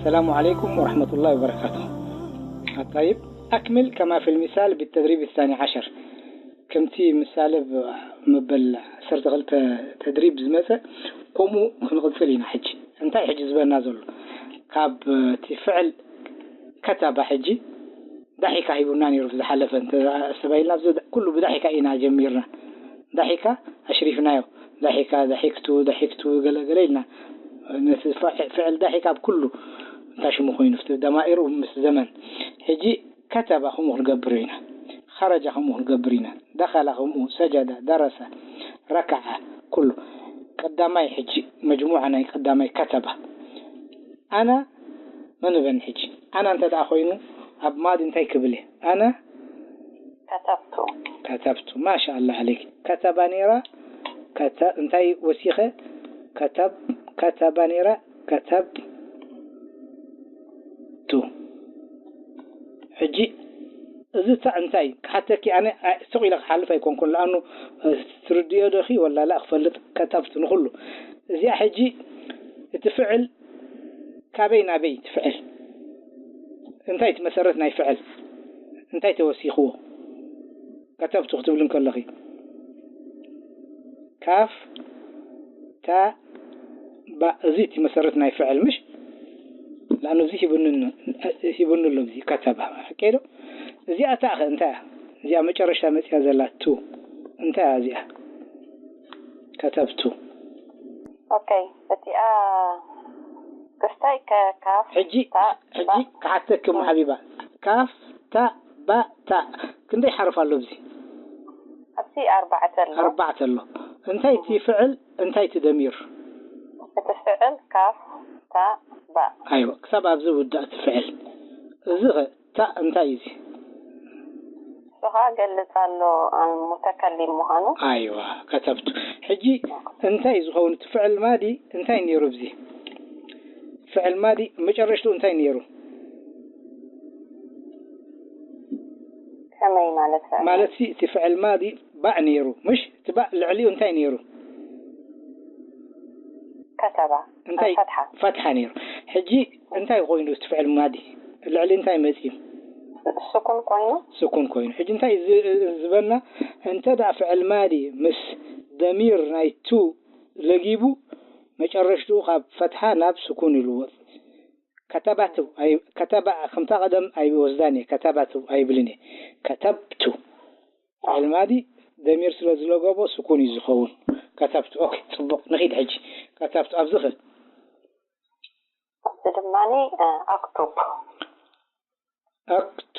السلام عليكم ورحمة الله وبركاته. الطيب، أكمل كما في المثال بالتدريب الثاني عشر. ከምቲ ምሳሌ ብ-፣ መበል ዓሰርተ ክልተ ተድሪብ ዝመጸ፣ ከምኡ ክንቕጽል ኢና። ሕጂ እንታይ ሕጂ ዝበና ዘሎ? ካብ እቲ ፍዕል ከተባ ሕጂ ዳሒካ ሂቡና ነይሩ፣ ዝሓለፈ እንተ ኣስተባሂልና፣ ኣብዚ ኩሉ ብዳሒካ ኢና ጀሚርና። ዳሒካ ኣሽሪፍናዮ። ዳሒካ፣ ዳሒክቱ፣ ዳሒክቱ፣ ገለ ገለ ኢልና። ነቲ ፍዕ-፣ ፍዕል ዳሒካ ኣብ ኩሉ እንታይ ሽሙ ኮይኑ፣ እቲ ደማኢሩ ምስ ዘመን። ሕጂ ከተባ ከምኡ ክንገብር ኢና። ኸረጃ ከምኡ ክንገብር ኢና። ደኸላ ከምኡ፣ ሰጀደ፣ ደረሰ፣ ረከዐ፣ ኩሉ። ቀዳማይ ሕጂ መጅሙዓ ናይ ቀዳማይ ከተባ። ኣና መን እበኒ ሕጂ? ኣና እንተ ደኣ ኮይኑ ኣብ ማዲ እንታይ ክብል እየ? ኣና ከተብቱ። ከተብቱ። ማሻኣላ ዓለይክ። ከተባ ነይራ፣ ከተ-፣ እንታይ ወሲኸ? ከተብ-፣ ከተባ ነይራ፣ ከተብ-፣ ቱ። ሕጂ እዚ ታእ እንታይ ክሓተኪ፣ ኣነ ኣይ-፣ ስቕ ኢለ ክሓልፍ ኣይኮንኩን። ለኣኑ፣ እ፣ ትርድዮ ዶ ኺ ወላ ላእ ክፈልጥ ከተብት ንኹሉ። እዚኣ ሕጂ እቲ ፍዕል ካበይ ናበይ ትፍዕል? እንታይ እቲ መሰረት ናይ ፍዕል? እንታይ ተወሲኽዎ? ከተብቱ ክትብል እንከለኺ። ካፍ፣ ታ፣ ባ፣ እዚ እቲ መሰረት ናይ ፍዕል ምሽ? ለኣኑ እዚ ሂቡኒ፣ ሂቡኒ ኣሎ እዚ ከተባ። ሓቀይ ዶ? እዚኣ ታእ ኸ እንታይ እያ? እዚኣ መጨረሻ መጽያ ዘላ ቱ። እንታይ እያ እዚኣ? ከተብቱ። ኦኬ፣ እቲኣ ክስታይ ከ-፣ ካፍ፣ ሕጂ፣ ታ፣ ሕጂ ባ። ክሓተኪ እሞ ሓቢባ። ካፍ፣ ታ፣ ባ፣ ታ። ክንደይ ሓርፍ ኣሎ ኣብዚ? ኣብዚ ኣርባዕተ ኣሎ። ኣርባዕተ ኣሎ። እንታይ እቲ ፍዕል፣ እንታይ እቲ ደሚር? እቲ ፍዕል ካፍ፣ ታ፣ ባ። ኣይዋ፣ ክሳብ ኣብዚ ውዳእ እቲ ፍዕል። እዚ ኸ፣ ታ እንታይ እዩ እዚ? እሱ ኸኣ ገልጽ ኣሎ፣ እ፣ ሙተከሊም ምዃኑ። ኣይዋ፣ ከተብቱ። ሕጂ እንታይ እዩ ዝኸውን? እቲ ፍዕል ማዲ እንታይ ነይሩ ኣብዚ? ፍዕል ማዲ መጨረሽቱ እንታይ ነይሩ? ከመይ ማለት ፍዕል? ማለትሲ እቲ ፍዕል ማዲ ባእ ነይሩ፣ ምሽ? እቲ ባእ ልዕሊኡ እንታይ ነይሩ? ከተባ። እንታይ? ፈትሓ። ፈትሓ ነይሩ። ሕጂ እንታይ ኮይኑ እቲ ፍዕል ማዲ? ልዕሊ እንታይ መጺኡ? ስኩን ኮይኑ። ስኩን ኮይኑ። ሕጂ እንታይ ዝ-፣ ዝበልና? እንተ ደኣ ፍዕል ማዲ ምስ ደሚር ናይ ቱ ለጊቡ፣ መጨረሽትኡ ካብ ፈትሓ ናብ ስኩን ይልወጥ። ከተባቱ ኣይ-፣ ከተባ ከምታ ቀደም ኣይወስዳን እየ። ከተባቱ ኣይብልን እየ። ከተብቱ። ፍዕል ማዲ ደሚር ስለ ዝለገቦ ስኩን እዩ ዝኸውን። ከተብቱ። ኦኬ፣ ጽቡቕ። ንኺድ ሕጂ። ከተብቱ ኣብዚ ኸ? እዚ ድማኒ፣ እ፣ ኣክቱብ። ኣክቱ-፣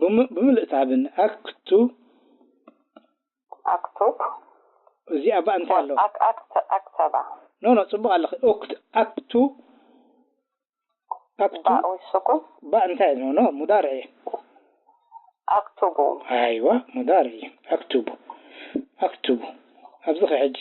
ብም-፣ ብምልእ ትሃብኒ። ኣክቱ-፣ ኣክቱብ። እዚኣ ባእ እንታይ ኣለዋ? ኣክ-፣ ኣክተ-፣ ኣክተባ። ኖ፣ ኖ፣ ጽቡቕ ኣለኺ። ኦክት-፣ ኣክቱ-፣ ኣክቱ-፣ ባእ ወይ ስኩን? ባእ እንታይ? ኖ፣ ኖ፣ ሙዳርዕ እየ። ኣክቱቡ። ኣይዋ፣ ሙዳርዕ እየ። ኣክቱቡ። ኣክቱቡ። ኣብዚ ኸ ሕጂ?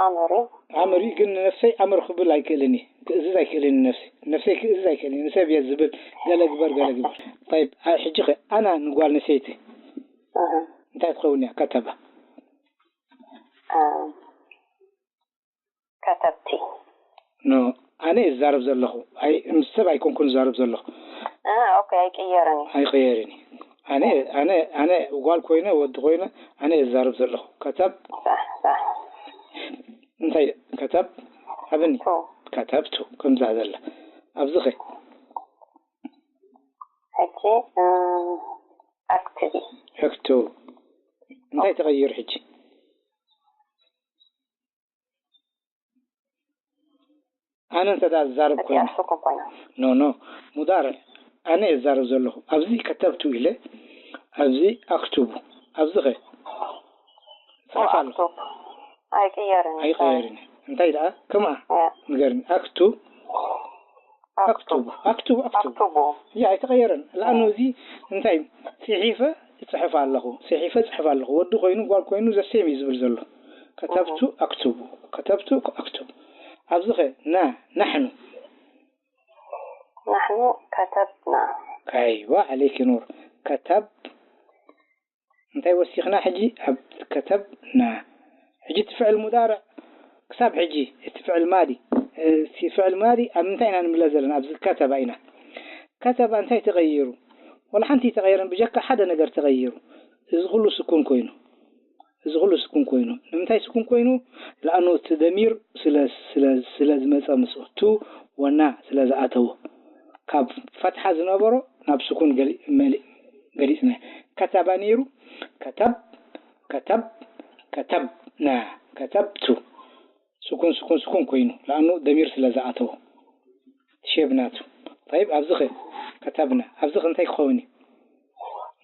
ኣምር እዩ። ኣምር እዩ፣ ግን ንነፍሰይ ኣምር ክብል ኣይክእልን እየ። ክእዝዝ ኣይክእልን ንነፍሰይ። ንነፍሰይ ክእዝዝ ኣይክእልን እየ። ንሰብ እየ ዝብል፣ ገለ ግበር፣ ገለ ግበር። ጠይብ፣ ኣ-፣ ሕጂ ኸ ኣና ንጓል ኣንስተይቲ እህ። እንታይ ትኸውን እያ? ከተባ። እ፣ ከተብቲ። ኖ፣ ኣነ እዛረብ ዘለኹ። ኣይ፣ ምስ ሰብ ኣይኮንኩን እዛረብ ዘለኹ። እ፣ ኦኬ፣ ኣይቅየርን እዩ። ኣይቅየርን እዩ። ኣነ፣ ኣነ፣ ኣነ ጓል ኮይነ፣ ወዲ ኮይነ፣ ኣነ እዛረብ ዘለኹ። ከተብ-፣ ሳሕ፣ ሳሕ። እንታይ? ከተብ-፣ ሃብኒ። ቱ። ከተብቱ፣ ከምዛ ዘላ። ኣብዚ ኸ? ሕጂ፣ እ፣ ኣክትቢ። ኣክቱ። እንታይ ትቐይር ሕጂ? ኣነ እንተ ደኣ ዝዛረብ እቲኣ ኮይነ። ስኩን ኮይና። ኖ፣ ኖ። ሙዳርዕ። ኣነ እዛረብ ዘለኹ። ኣብዚ ከተብቱ ኢለ፣ ኣብዚ ኣክቱቡ። ኣብዚ ኸ? ጽሑፍ ኣሎ። ኣክቱብ። ኣይቅየርን። ኣይቅየርን። እንታይ ደኣ? ከምኣ? ያ። ንገርኒ። ኣክቱ-፣ ኣክቱቡ። ኣክቱቡ። ኣክቱቡ፣ ኣክቱቡ። ኣክቱቡ። ያ፣ ኣይተቐየረን። ለኣኑ እዚ እንታይ? ጽሒፈ እጽሕፍ ኣለኹ። ጽሒፈ እጽሕፍ ኣለኹ። ወዲ ኮይኑ፣ ጓል ኮይኑ፣ ዘሴም እዩ ዝብል ዘሎ። ከተብቱ፣ እህ። ኣክቱቡ። ከተብቱ፣ ኣክቱቡ። ኣብዚ ኸ? ና፣ ናሕኑ። ናሕኑ ከተብና። ኣይዋ፣ ዓለይኪ ኑር። ከተብ-፣ እንታይ ወሲኽና ሕጂ? ኣብ ከተብና። ሕጂ እቲ ፍዕል ሙዳርዕ ክሳብ ሕጂ፣ እቲ ፍዕል ማዲ፣ እቲ ፍዕል ማዲ ኣብ ምንታይ ኢና ንምለስ ዘለና? ኣብዚ ከተባ ኢና። ከተባ እንታይ ተቐይሩ? ወላ ሓንቲ ተቐይረን፣ ብጀካ ሓደ ነገር ተቐይሩ። እዚ ኩሉ ስኩን ኮይኑ። እዚ ኩሉ ስኩን ኮይኑ። ንምንታይ ስኩን ኮይኑ? ለኣኑ እቲ ደሚር ስለ፣ ስለ፣ ስለ ዝመጸ ምስኡ። ቱ ወና ስለ ዝኣተዎ። ካብ ፈትሓ ዝነበሮ ናብ ስኩን ገሊ-፣ መሊ-፣ ገሊጽና። ከተባ ነይሩ። ከተብ፣ ከተብ፣ ከተብና፣ ከተብቱ። ስኩን፣ ስኩን፣ ስኩን ኮይኑ። ለኣኑ ደሚር ስለ ዝኣተዎ። ሸብ ናቱ። طيب፣ ኣብዚ ኸ ከተብና። ኣብዚ ኸ እንታይ ክኸውን እዩ?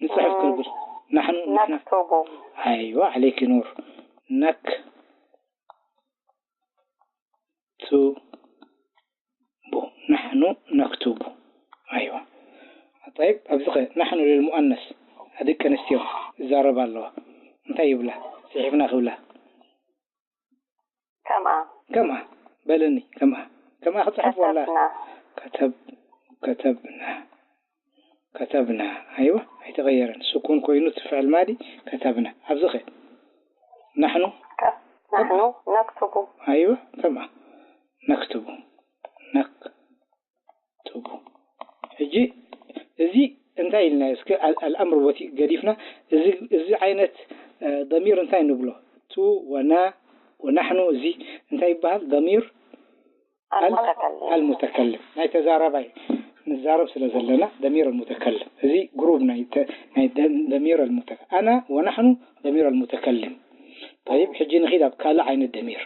ንጽሕፍ ክብል። ናሕኑ፣ ንሕና። ነክቱቡ። ኣይዋ፣ ዓለይኪ ኑር። ነክ ቱ ቡ። ናሕኑ ነክቱቡ። ኣይዋ። طيب፣ ኣብዚ ኸ ናሕኑ ልልሙኣነስ፣ ደቂ ኣንስትዮ ይዛረባ ኣለዋ። እንታይ ይብላ? ጽሒፍና ክብላ። ከምኣ። ከምኣ። በለኒ፣ ከምኣ። ከምኣ ክጽሕፍ ወላ? ከተብና። ከተብ-፣ ከተብና። ከተብና። ኣይዋ፣ ኣይተቐየረን። ስኩን ኮይኑ እቲ ፍዕል ማዲ ከተብና። ኣብዚ ኸ? ናሕኑ? ከ-፣ ናሕኑ ነክቱቡ። ኣይዋ፣ ከምኣ። ነክቱቡ። ነክቱቡ። ሕጂ እዚ እንታይ ኢልና? እስከ ኣል-፣ ኣልኣምር ቦቲ ገዲፍና፣ እዚ፣ እዚ ዓይነት፣ እ፣ ደሚር እንታይ ንብሎ? ቱ ወና ወናሕኑ፣ እዚ እንታይ ይበሃል? ደሚር ኣል-፣ ኣልሙተከልም። ኣልሙተከልም። ናይ ተዛራባይ ንዛረብ ስለ ዘለና፣ ደሚር ኣልሙተከልም። እዚ ግሩብ ናይ ተ-፣ ናይ ደ-፣ ደሚር ኣልሙተ-፣ ኣና ወናሕኑ ደሚር ኣልሙተከልም። ጠይብ፣ ሕጂ ንኺድ ኣብ ካልእ ዓይነት ደሚር፣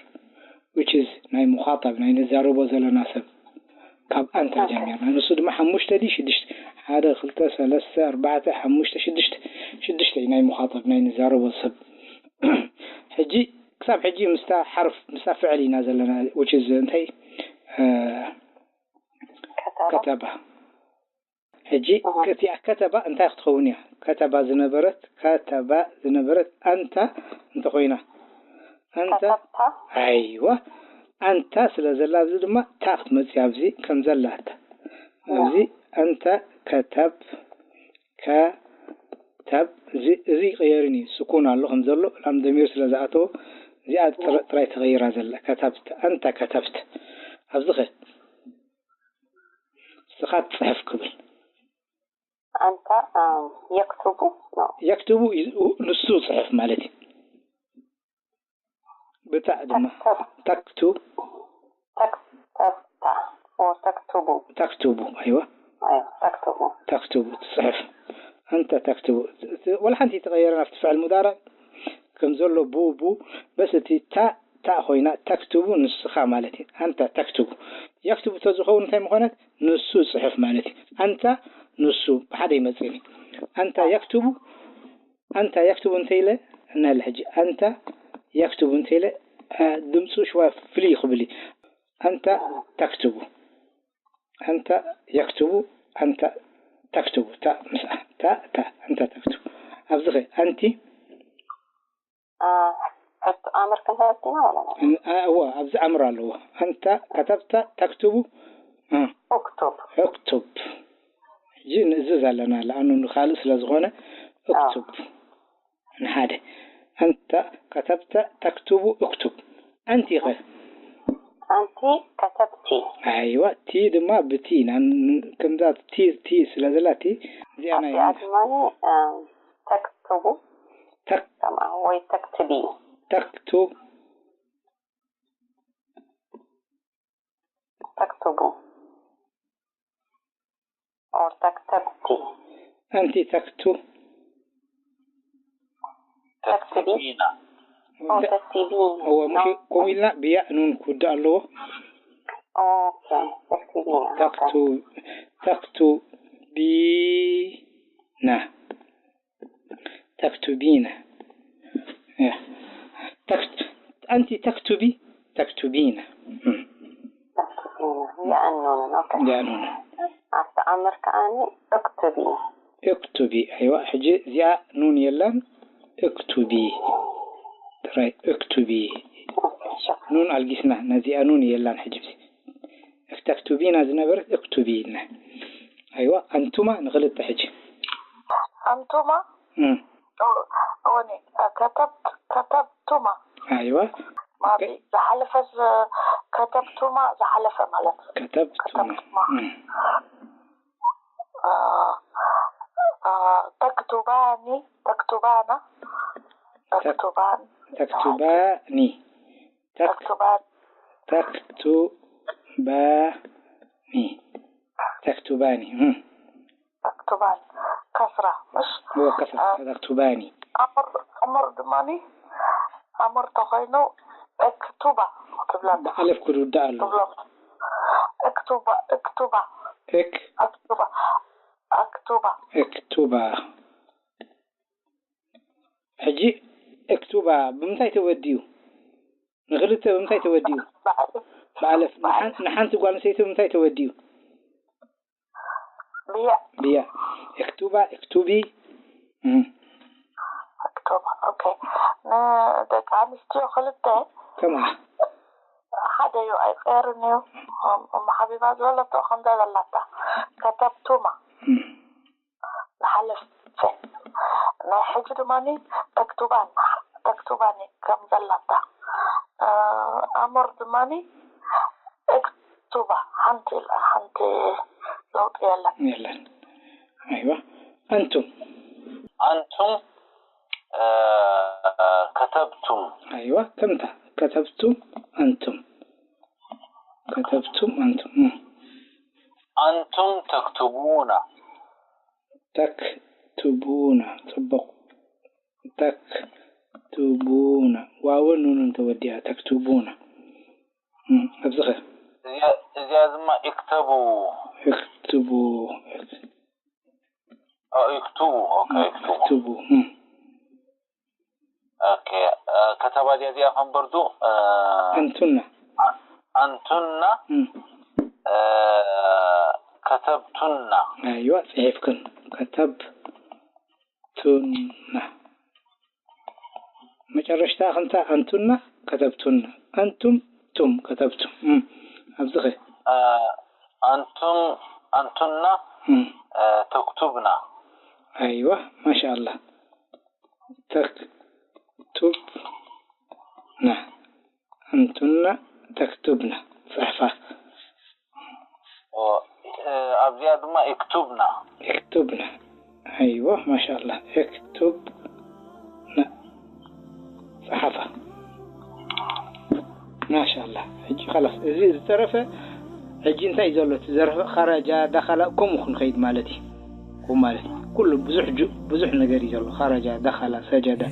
which is ናይ ሙኻጠብ፣ ናይ ንዛረቦ ዘለና ሰብ። ካብ ኣንታ ኦኬ። ጀሚርና። ንሱ ድማ ሓሙሽተ ድዩ ሽዱሽተ? ሓደ፣ ክልተ፣ ሰለስተ፣ ኣርባዕተ፣ ሓሙሽተ፣ ሽዱሽተ። ሽዱሽተ እዩ ናይ ሙኻጠብ፣ ናይ ንዛረቦ ሰብ። ሕጂ፣ ክሳብ ሕጂ ምስታ ሓርፍ፣ ምስታ ፍዕል ኢና ዘለና፣ which is እንታይ? እ፣ ከተባ። ከተባ። ሕጂ እህ። እቲኣ ከተባ እንታይ ክትኸውን እያ? ከተባ ዝነበረት፣ ከተባ ዝነበረት ኣንታ እንተኾይና። ኣንታ፣ ከተብታ? ኣይዋ። ኣንታ ስለ ዘላ ኣብዚ ድማ ታ ክትመጽእ ኣብዚ ከም ዘላ ኣታ። እህ። ኣብዚ ኣንታ ከተብ፣ ከተብ፣ እዚ፣ እዚ ይቕየርን እዩ። ስኩን ኣሎ ከም ዘሎ፣ ላም ደሚር ስለ ዝኣተዎ፣ እዚኣ ጥረ-፣ ጥራይ ተቐይራ ዘላ። ከተብት፣ ኣንታ ከተብት። ኣብዚ ኸ? ንስኻ ትጽሕፍ ክብል። ኣንታ፣ እ፣ የክቱቡ ነው። የክቱቡ እዩ፣ ንሱ ጽሕፍ ማለት እዩ። ብታዕ ድማ። ተክተብ። ተክቱ። ተክ-፣ ተብታ። ኦ፣ ተክቱቡ። ተክቱቡ፣ ኣይዋ። ኣይዋ፣ ተክቱቡ። ተክቱቡ፣ ትጽሕፍ። ኣንተ ተክቱቡ። እቲ፣ ወላ ሓንቲ ተቐየረ ናብቲ ፍዕል ሙዳረዕ ከም ዘሎ ቡ፣ ቡ፣ በስ እቲ ታ፣ ታ ኮይና፣ ተክቱቡ ንስኻ ማለት እዩ። ኣንተ ተክቱቡ። የክቱቡ ተዝኸውን እንታይ ምኾነት? ንሱ ጽሕፍ ማለት እዩ። ኣንታ ንሱ ብሓደ ይመጽእኒ። ኣንታ የክቱቡ፣ ኣንታ የክቱቡ እንተኢለ፣ እናለ ሕጂ፣ ኣንታ የክቱቡ እንተኢለ፣ እ፣ ድምፁ ሽዋ ፍልይ ክብል እዩ። ኣንታ ተክቱቡ። ኣንታ የክቱቡ፣ ኣንታ ተክቱቡ። ታ፣ ምስኣ፣ ታ፣ ታ፣ ኣንታ ተክቱቡ። ኣብዚ ኸ፣ ኣንቲ? አ፣ ሕቶ ኣምር ክንህብ ኢና ወላ ላ? እን-፣ አ፣ እዋ፣ ኣብዚ ኣምር ኣለዎ። ኣንታ ከተብታ ተክቱቡ? እ። ኡክቱብ። ኡክቱብ። ሕጂ ንእዝዝ ኣለና፣ ለኣኑ ንኻልእ ስለ ዝኾነ፣ ኡክቱብ። ንሓደ። ኣንታ ከተብተ ተክቱቡ፣ ኡክቱብ። ኣንቲ ኸ? ኣንቲ ከተብቲ። ኣይዋ፣ ቲ ድማ ብቲ ኢና። ን-፣ ከምዛ ቲ፣ ቲ ስለ ዘላ ቲ፣ እዚኣ ናይ ኣቲኣ ድማ፣ እ፣ ተክቱቡ። ተክ-፣ ከምኣ ወይ ተክትቢ። ተክቱ-፣ ተክቱቡ። ኦር ተክተብቲ። ኣንቲ ተክቱ-፣ ተክትቢ። ተክትቢና። ኦ፣ ተ-፣ ተክትቢና። እዎ፣ ምሽ-፣ ከምኡ ኢልና ብያእ ኑን ክውዳእ ኣለዎ። ኦኬ፣ ተክትቢና። ኦኬ። ተክቱ-፣ ተክቱቢና። ተክቱቢና። ያ። ተክት-፣ ኣንቲ ተክቱቢ፣ ተክቱቢና። እም። ተክቱቢና። የኣኑንን፣ ኦኬ። የኣኑንን። ኣብቲ ኣምር ከኣኒ እክቱቢ። እክቱቢ፣ ኣይዋ። ሕጂ እዚኣ ኑን የላን፣ እክቱቢ። ጥራይ እክቱቢ። ኦኬ፣ ሸ-፣ ኑን ኣልጊስና፣ ነዚኣ ኑን የላን ሕጂ። እፍ ተክቱቢና ዝነበረት እክቱቢ ኢልና። ኣይዋ፣ ኣንቱማ ንኽልተ ሕጂ። ኣንቱማ? እም። ኦ-፣ ኦኒ፣ ከተብት-፣ ከተብቱማ። ኣይዋ። ማዲ ዝሓለፈ ዝ- ከተብቱማ ዝሓለፈ ማለት እዩ። ከተብቱማ ከተብቱማ። እ፣ እ፣ ተክቱባኒ ተክቱባና ተክቱባን ተክቱባኒ ተክ ተክቱባን ተክቱባኒ ተክቱባኒ እም። ተክቱባን ከስራ ምሽ ወከፈ ተክቱባኒ ኣምር ኣምር ድማኒ ኣምር ተኮይኑ እክቱባ ትብላ ብኣለፍ ክውዳእ ኣሎ ትብሎ እክቱባ እክቱባ እክ ኣክቱባ ኣክቱባ እክቱባ ሕጂ እክቱባ ብምንታይ ተወዲኡ ንክልተ ብምንታይ ተወዲኡ በዓል ብኣለፍ ንሓን- ንሓንቲ ጓል ኣንስተይቲ ብምንታይ ተወዲኡ ብያ ብያ እክቱባ እክቱቢ እም። ኣክቱባ ኦኬ ንደቂ ኣንስትዮ ክልተ ከምኣ ሓደ እዩ ኣይቀየርን እዩ እሞ ሓቢባ ዝበለቶ ከምዛ ዘላታ ከተብቱማ እም። ዝሓለፈ ናይ ሕጂ ድማኒ ተክቱባን ተክቱባኒ ከም ዘላታ እ፣ ኣምር ድማኒ እክቱባ ሓንቲ ኢላ ሓንቲ ለውጢ የለን የለን ኣይዋ ኣንቱም أنتم آه، كتبتم ኣይዋ ከምታ ከተብቱም ኣንቱም ከተብቱም ኣንቱም እም። أنتم تكتبون ተክቱቡና ፅቡቕ ተክቱቡና ዋውን ኑንን ተወዲኣ ተክቱቡና እም፣ ኣብዚ ኸ እዚኣ- እዚኣ ድማ اكتبوا እክትቡ آه، اكتبوا اوكي اكتبوا እክትቡ እም። اوكي آه، كتب እዚኣ እዚኣ ከም በርዱ آه، ኣንቱና أنتن እም። آه، كتبتن ኣይዋ ፅሒፍክን ከተብቱና መጨረሽታ ከምታ ኣንቱና ከተብቱና ኣንቱም ቱም ከተብቱም እም። ኣብዚ ኸ آه، أنتم أنتن እም። آه، تكتبن ኣይዋ ማሻኣላ ተክቱብና ኣንቱና ተክቱብና ፅሕፋ و- آه، ኣብዚኣ ድማ اكتبن እክቱብና ኣይዋ ማሻኣላ እክቱብና ፀሓፋ ማሻኣላ ሕጂ ካላስ እዚ ዝተረፈ ሕጂ እንታይ እዩ ዘሎ እቲ ዘረፈ ካራጃ ዳኻላ ከምኡ ክንኸይድ ማለት እዩ ከምኡ ማለት ኩሉ ብዙሕ ጁ- ብዙሕ ነገር እዩ ዘሎ ካራጃ ዳኻላ ሰጀዳ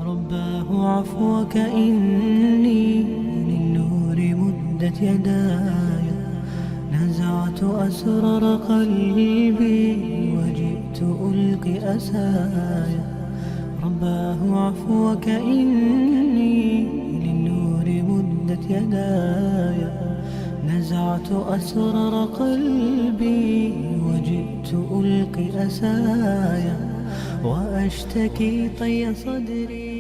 رباه عفوك إني للنور مدت يداي نزعت أسرار قلبي وجئت ألقي أساي رباه عفوك إني للنور مدت يداي نزعت أسرار قلبي وجئت ألقي أساي وأشتكي طي صدري